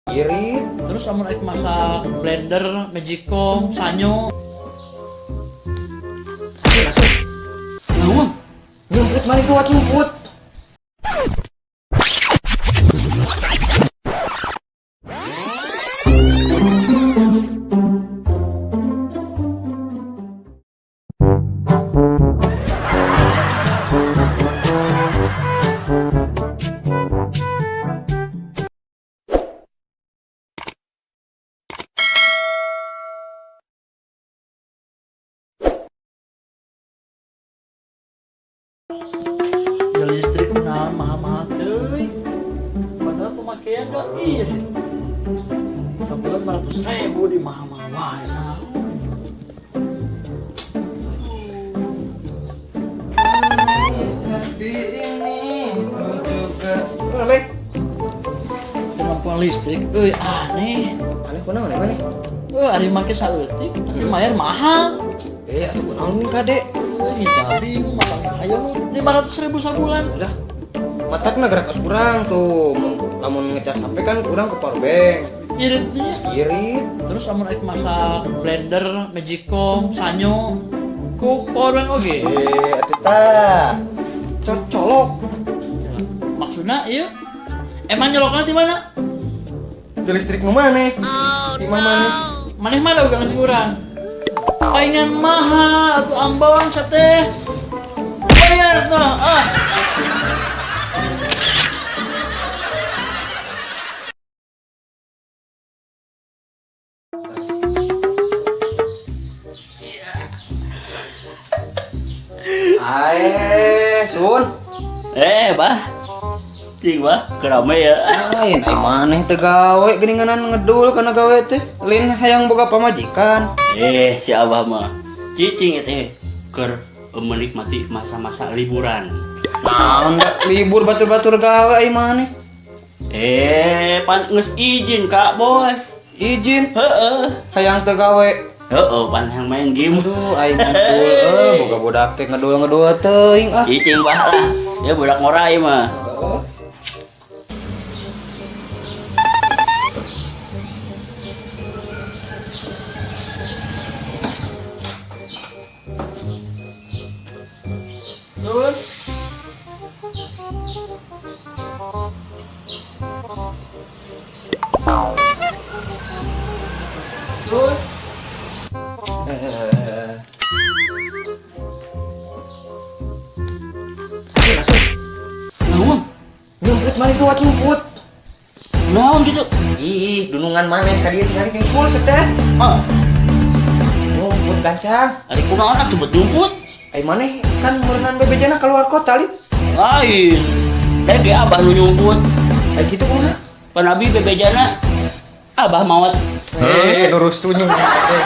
Irit. Terus amun arek masak blender, Magicom, Sanyo. Naon? Nyumput maneh kuat nyumput. Ya listrik nah mahal-mahal teuing. Padahal pemakaian dah irit. Sebulan 500 ribu di mahal-mahal wae. Nah. Di ini juga. Boleh. Kemampuan listrik euy aneh. Aneh kunaon maneh? Euy, ari make saeutik tapi bayar mahal. Eh, atuh kunaon nih kade? Euy, geus bingung malah ayo 500 ribu sabulan. Udah. Matakna gerak kurang tuh. Lamun ngecas HP kan kurang ke power bank. Iritnya. Irit. Terus amun arek masak blender, Magicom, Sanyo ku power bank oge. Eh, atuh tah. Cocolok. Maksudna ieu emang nyolokna di mana? Di listrik nu maneh? Di imah maneh? Maneh mana bukan nasi urang. Palingan mahal atuh ambon sate. Bayar tuh ah. Ae, Sun. Eh, bah. Cing, bah, kerame ya. Lain ai maneh teu gawe geuninganan ngedul kana gawe teh. Lin hayang boga pamajikan. Eh, si Abah mah. Cicing itu keur menikmati masa-masa liburan. Naon da libur batur-batur gawe ai maneh? Eh, pan geus izin Kak Bos. Izin Heeh. hayang teu gawe. Heeh, pan yang main game. Aduh, aing ngedul euy, boga budak teh ngedul-ngedul teuing ah. Cicing bah lah. Ya budak ngorai mah. Heeh. Sun. Sun. Eh. Naon? Nyumput maneh kuat nyumput. Naon gitu? Ih, dunungan maneh ka dieu tinggal nyumpul seteh. Ah, Nyumput gancang. ari kunaon atuh bet nyumput? Ai maneh kan meureunan bebejana keluar kota lin. Lain. Teh ge Abah nu nyumput. Ai kitu kumaha? Pan abi bebejana Abah maot. Eh, lurus tuh nyumput teh.